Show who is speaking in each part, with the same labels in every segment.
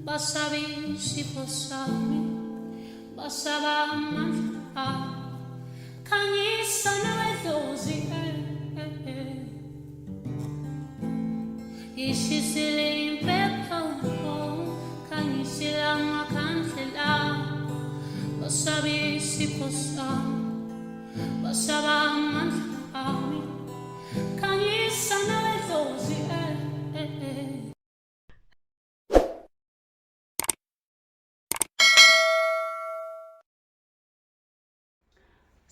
Speaker 1: Basaba isipho sami, basaba amandla ami. Khanyisa nawedlozi, eh, eh, eh. Ishisile impepho, khanyisile amakhandlela. Basaba isipho sami, basaba amandla ami. Khanyisa nawedlozi, eh, eh, eh.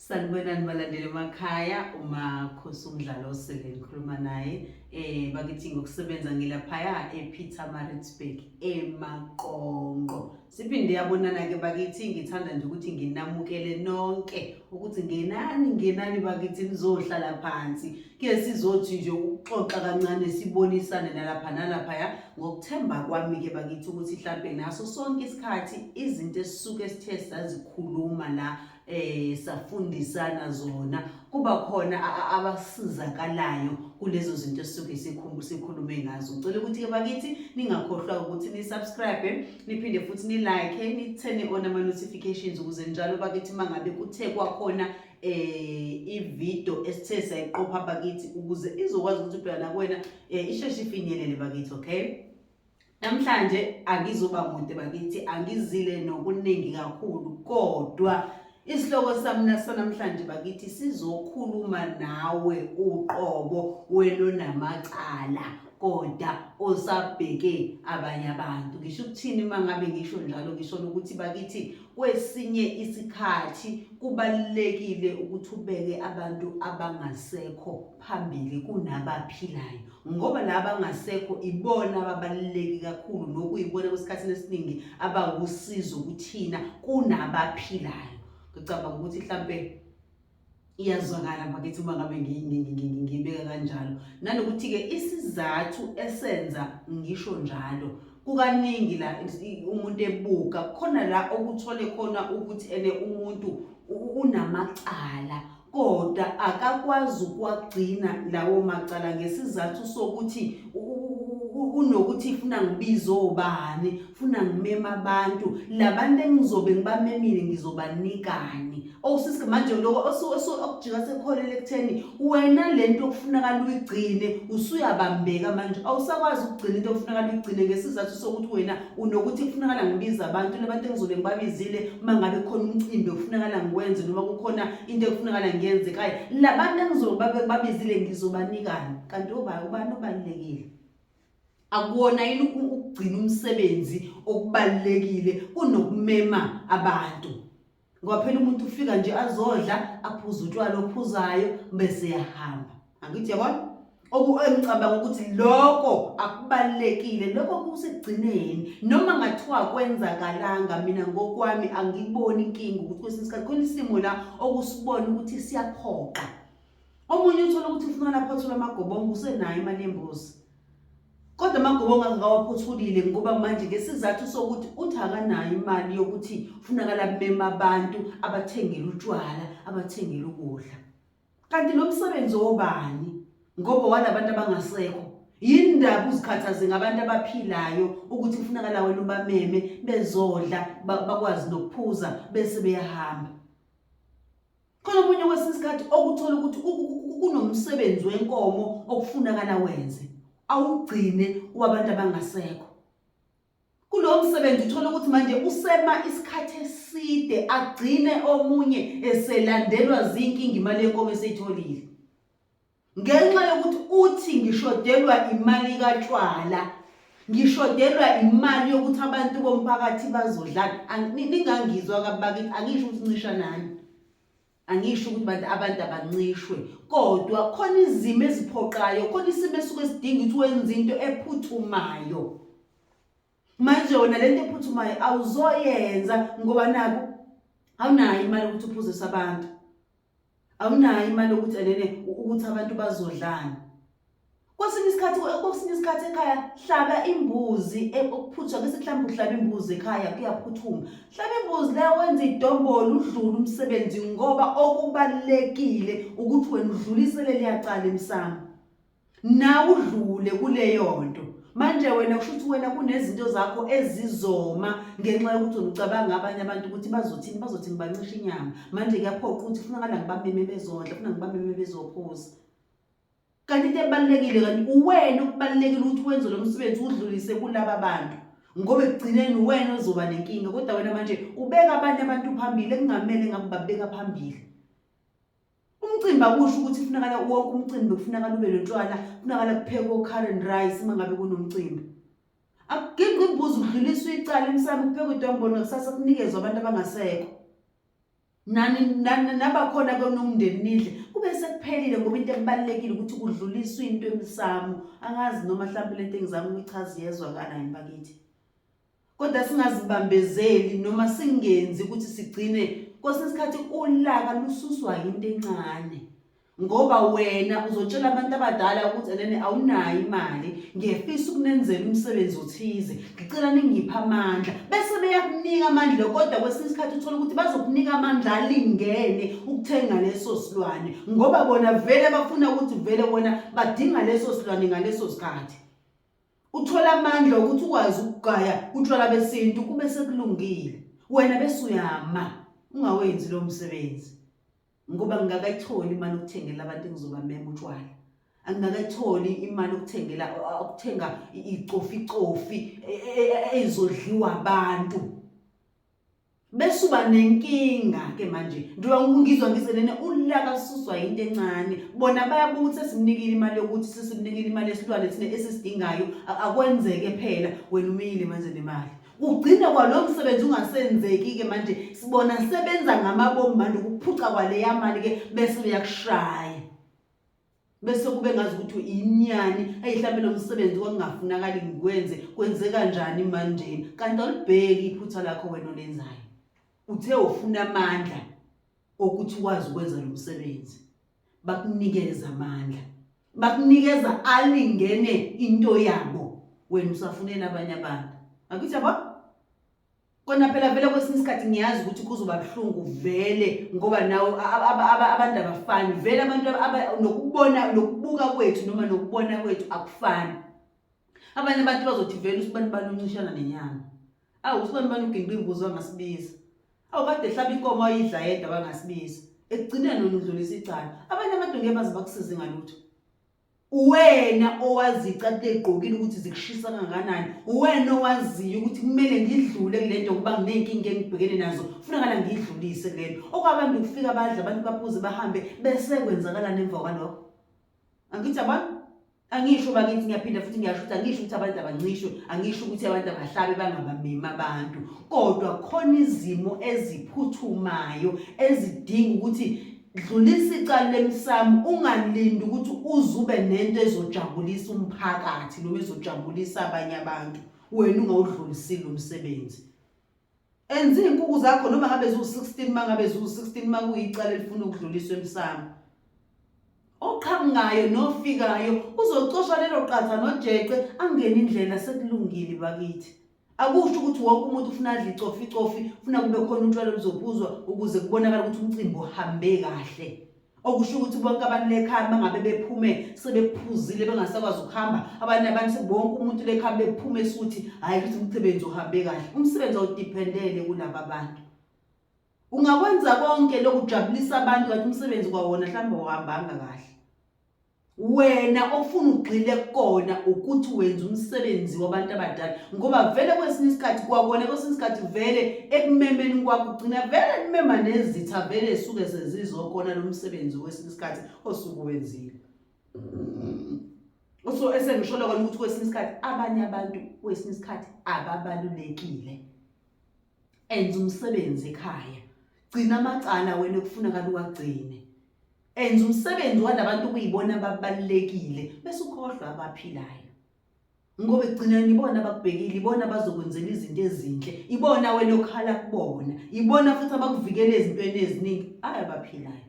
Speaker 2: Sanibonani balandeli emakhaya uMakhosi umdlalo osele ngikhuluma naye bakithi ngokusebenza ngilaphaya ePietermaritzburg eMaqonqo. Siphinde yabonana ke bakithi ngithanda nje ukuthi nginamukele nonke ukuthi ngenani ngenani bakithi nizohlala phansi ke sizothi nje ukuxoxa kancane sibonisane nalapha nalaphaya ngokuthemba kwami ke bakithi ukuthi mhlampe naso sonke isikhathi izinto esisuke sithe sazikhuluma la safundisana zona kuba khona abasizakalayo kulezo zinto esisuke sikhulume ngazo. Ngicela ukuthi ke bakithi ningakhohlwa ukuthi ni subscribe niphinde futhi ni like ni turn on ama notifications ukuze njalo bakithi mangabe kuthe kwakhona ivideo esithe sayiqopha bakithi ukuze izokwazi ukuthi phela nakuwena isheshe ifinyelele bakithi. Okay, namhlanje angizoba mude bakithi, angizile nokuningi kakhulu, kodwa isihloko sami sanamhlanje bakithi sizokhuluma nawe uqobo wena onamacala kodwa osabheke abanye abantu. Ngisho ukuthini uma ngabe ngisho njalo? Ngisho ukuthi bakithi kwesinye isikhathi kubalulekile ukuthi ubeke abantu abangasekho phambili kunabaphilayo, ngoba laba abangasekho ibona ababaluleki kakhulu nokuyibona kwesikhathini esiningi abawusizo kuthina kunabaphilayo. Ngicabanga ukuthi mhlampe iyazwakala bakithi uma ngabe ngibeka kanjalo, nanokuthi-ke isizathu esenza ngisho njalo kukaningi la umuntu ebuka khona la okuthole khona ukuthi ene umuntu unamacala kodwa akakwazi ukuwagcina lawo macala ngesizathu sokuthi unokuthi funa ngibize obani, funa ngimema abantu, labantu engizobe ngibamemile ngizobanikani. Okusisi manje lokho okujika sekholele ekutheni wena lento okufunakala uyigcine usuyabambeka manje, awusakwazi ukugcina into okufunakala uyigcine ngesizathu sokuthi wena unokuthi kufunakala ngibize abantu, labantu engizobe ngibabizile uma ngabe kukhona umcimbi okufunakala ngiwenze noma kukhona into ekufunakala ngiyenze ekhaya, labantu engizobe babizile ngizobanikani? Kanti ubani obalulekile? Akuwona yini ukugcina umsebenzi okubalulekile kunokumema abantu? Ngoba phela umuntu ufika nje azodla aphuze utshwala ophuzayo bese yahamba. Angithi yabona? Engicabanga ukuthi lokho akubalulekile, lokho kusekugcineni. Noma ngathiwa kwenzakalanga, mina ngokwami angiboni inkinga ukuthi kwesinye isikhathi khona isimo la okusibona ukuthi siyaphoqa. Omunye uthola ukuthi ufuna lapho athola amagobongo, usenayo imali yembuzi. Kodwa amagobongo angakawaphothulile ngoba manje ngesizathu sokuthi uthi akanayo imali yokuthi ufunakala ameme abantu abathengele utshwala, abathengele ukudla. Kanti lo msebenzi wobani? Ngoba walabantu abangasekho. Yini ndaba uzikhathaze ngabantu abaphilayo ukuthi kufunakala wena ubameme bezodla bakwazi nokuphuza bese beyahamba. Khona omunye kwesinye isikhathi okuthola ukuthi kunomsebenzi wenkomo okufunakala wenze, awugcine wabantu abangasekho. Kulowo msebenzi uthola ukuthi manje usema isikhathi eside, agcine omunye eselandelwa zinkinga imali yenkomo eseyitholile. Ngenxa yokuthi uthi ngishodelwa imali katshwala, ngishodelwa imali yokuthi abantu bomphakathi bazodlala. Ningangizwa kabi bakithi, angisho ukuthi ncishanani. Angisho ukuthi abantu abancishwe, kodwa khona izimo eziphoqayo, khona isimo esuke sidinga ukuthi wenze into ephuthumayo. Manje wena lento ephuthumayo awuzoyenza ngoba naku awunayo imali yokuthi uphuzise abantu. Awunayo imali yokuthi enene ukuthi abantu bazodlana. Kwesinye isikhathi, kwesinye isikhathi ekhaya hlaba imbuzi okuphuthwa bese mhlawumbe uhlaba imbuzi ekhaya kuyaphuthuma. Hlaba imbuzi leyo wenze idombolo udlule umsebenzi ngoba okubalulekile ukuthi wena udlulisele liyacala emsamo. Nawe udlule kuleyo nto. Manje wena kusho ukuthi wena kunezinto zakho ezizoma ngenxa yokuthi ucabanga abanye abantu ukuthi bazothini, bazothi ngibancisha inyama. Manje kuyaphoqa ukuthi kufunakala ngibameme bezodla, funa ngibameme bezophuza. Kanti into ebalulekile kanti uwena okubalulekile ukuthi wenze lo msebenzi udlulise kulaba bantu. Ngoba ekugcineni uwena ozoba nenkinga kodwa wena manje ubeka abanye abantu phambili ekungamele ngabe babeka phambili. Umcimbi akusho ukuthi kufunakala wonke umcimbi kufunakala ube notshwala, kufunakala kuphekwe o-curry and rice uma ngabe kunomcimbi. Akuginqwe imbuzi kudluliswe icala emsamo kuphekwe idombolo ngakusasa kunikezwe abantu abangasekho. Nani nabakhona konomndeni nidle kube sekuphelile ngoba into ekubalulekile ukuthi kudluliswe into emsamo. Angazi noma mhlawumbe lento engizama ukuyichaza iyezwakala yini bakithi. Kodwa singazibambezeli noma singenzi ukuthi sigcine kwesinye isikhathi ulaka lususwa yinto encane ngoba wena uzotshela abantu abadala ukuthi enene awunayo imali ngiyefisa ukunenzela umsebenzi othize ngicela ningiphe amandla bese beyakunika amandla kodwa kwesinye isikhathi uthola ukuthi bazokunika amandla alingene ukuthenga leso silwane ngoba bona vele bafuna ukuthi vele bona badinga leso silwane ngaleso sikhathi. Uthola amandla okuthi ukwazi ukugaya utshwala besintu kube sekulungile. Wena bese uyama ungawenzi lo msebenzi. Ngoba ngingakayitholi imali yokuthengela abantu engizobamema utshwala. Angingakayitholi imali yokuthengela ukuthenga icoficofi ezodliwa abantu. Bese uba nenkinga ke manje njengoba ngizwa ngizenene ulaka lususwa into encane bona bayabuka ukuthi sesimnikile imali yokuthi sesimnikile imali yesilwane thina esisidingayo akwenzeke phela wena umile manje nemali kugcine kwalo msebenzi ungasenzeki ke manje sibona sebenza ngamabomu manje ukuphuca kwaleya mali ke bese beyakushaya. Bese kube ngazi ukuthi inyani eyi hlampe lo msebenzi kwakungafunakali ngiwenze kwenze kanjani manje kanti awulibheki iphutha lakho wena olenzayo uthe ufuna amandla okuthi ukwazi ukwenza lo msebenzi bakunikeza amandla bakunikeza alingene into yabo wena usafunela abanye abantu akuthi yabo. Kona phela vele kwesinye isikhathi ngiyazi ukuthi kuzoba buhlungu vele ngoba nawe abantu abafani vele abantu nokubona nokubuka kwethu noma nokubona kwethu akufani. Abanye abantu bazothi vele usibani bani uncishana nenyama. Awu usibani bani uginqa imbuzi wangasibiza. Awu kade ehlaba inkomo wayidla yedwa wangasibiza. Ekugcineni wena udlulisa icala. Abanye abantu ngeke baze bakusize ngalutho. Uwena owazi icathulo ey'gqokile ukuthi zikushisa kangakanani. Uwena owaziyo ukuthi kumele ngidlule kule nto ngoba nginey'nkinga engibhekene nazo. Funakala ngiyidlulise kule nto. Okwabantu kufika badle abantu baphuze bahambe bese kwenzakalani emva kwalokho? Angithi yabona? Angisho bakithi ngiyaphinda futhi ngiyasho ukuthi angisho ukuthi abantu abancishwe, angisho ukuthi abantu abahlabe bangabamemi abantu. Kodwa khona izimo eziphuthumayo ezidinga ukuthi Dlulisa icala emsamo ungalindi ukuthi uze ube nento ezojabulisa umphakathi noma ezojabulisa abanye abantu wena ungawudlulisile umsebenzi. Enza iy'nkukhu zakho noma ngabe ziwu-16 uma ngabe ziwu-16 uma kuyicala elifuna ukudluliswa emsamo. Oqhamukayo nofikayo uzocosha lelo qatha nojeqe angene indlela sekulungile bakithi. Akusho ukuthi wonke umuntu ufuna adle icoficofi, ufuna kube khona utshwala obuzophuzwa ukuze kubonakale ukuthi umcimbi uhambe kahle. Okusho ukuthi bonke abantu lekhaya mangabe bephume sebephuzile bengasakwazi ukuhamba, abanye abantu bonke umuntu lekhaya bephume esuthi hhayi ukuthi umsebenzi uhambe kahle. Umsebenzi awudiphendele kulaba bantu. Ungakwenza konke lokhu ujabulisa abantu kanti umsebenzi kwawona mhlawumbe awuhambanga kahle. Wena ofuna ugxile kukona ukuthi wenza umsebenzi wabantu abadala ngoba vele kwesinye isikhathi kwakona kwesinye isikhathi vele ekumemeni kwakho ugcina vele kumema nezitha vele esuke sezizokona lo msebenzi kwesinye isikhathi osuke uwenzile. So esengisholo kona ukuthi kwesinye isikhathi abanye abantu kwesinye isikhathi ababalulekile. Enza umsebenzi ekhaya. Gcina amacala wena ekufunakala uwagcine. Enza umsebenzi walabantu okuyibona ababalulekile bese ukhohlwa abaphilayo. Ngoba ekugcineni ibona abakubhekile, ibona abazokwenzela izinto ezinhle, ibona wena okhala kubona, ibona futhi abakuvikela ezintweni eziningi, hhayi abaphilayo.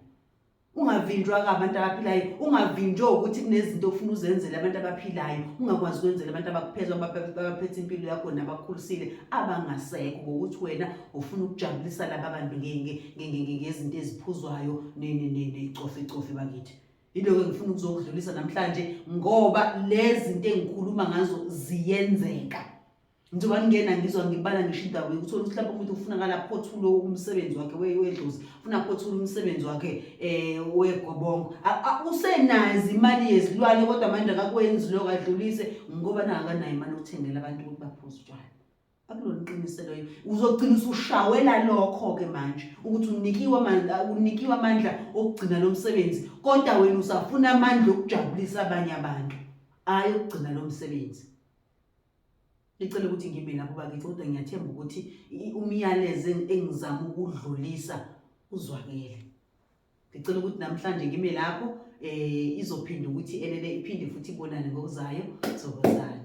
Speaker 2: Ungavinjwa-ke abantu abaphilayo, ungavinjwa ukuthi kunezinto ofuna uzenzele abantu abaphilayo, ungakwazi ukwenzela abantu abakuphethe, abaphethe impilo yakho nabakukhulisile abangasekho ngokuthi wena ufuna ukujabulisa laba bantu ngezinto eziphuzwayo necoficofi bakithi. Yiloko engifuna ukuzokudlulisa namhlanje ngoba lezi zinto engikhuluma ngazo ziyenzeka. Njengoba ngingena ngizwa ngibala ngisho indawo yokuthi uthola ukuthi mhlawumbe umuntu ufuna ngalaphothule umsebenzi wakhe wedlozi, ufuna aphothule umsebenzi wakhe um wegobongo. Usenazo imali yezilwane kodwa manje akakwenzi lokho adlulise ngoba nangakanayo imali yokuthengela abantu ukuthi baphuze utshwala. Akulona iqiniso leyo. Uzogcina usushawela lokho-ke manje ukuthi unikiwe amandla, unikiwe amandla okugcina lo msebenzi kodwa wena usafuna amandla okujabulisa abanye abantu, hhayi okugcina lo msebenzi. Ngicela ukuthi ngime lapho bakithi kodwa ngiyathemba ukuthi umyalezo engizama ukudlulisa uzwakele. Ngicela ukuthi namhlanje ngime lapho eh izophinda ukuthi elele iphinde futhi ibonane ngokuzayo. Thokozani.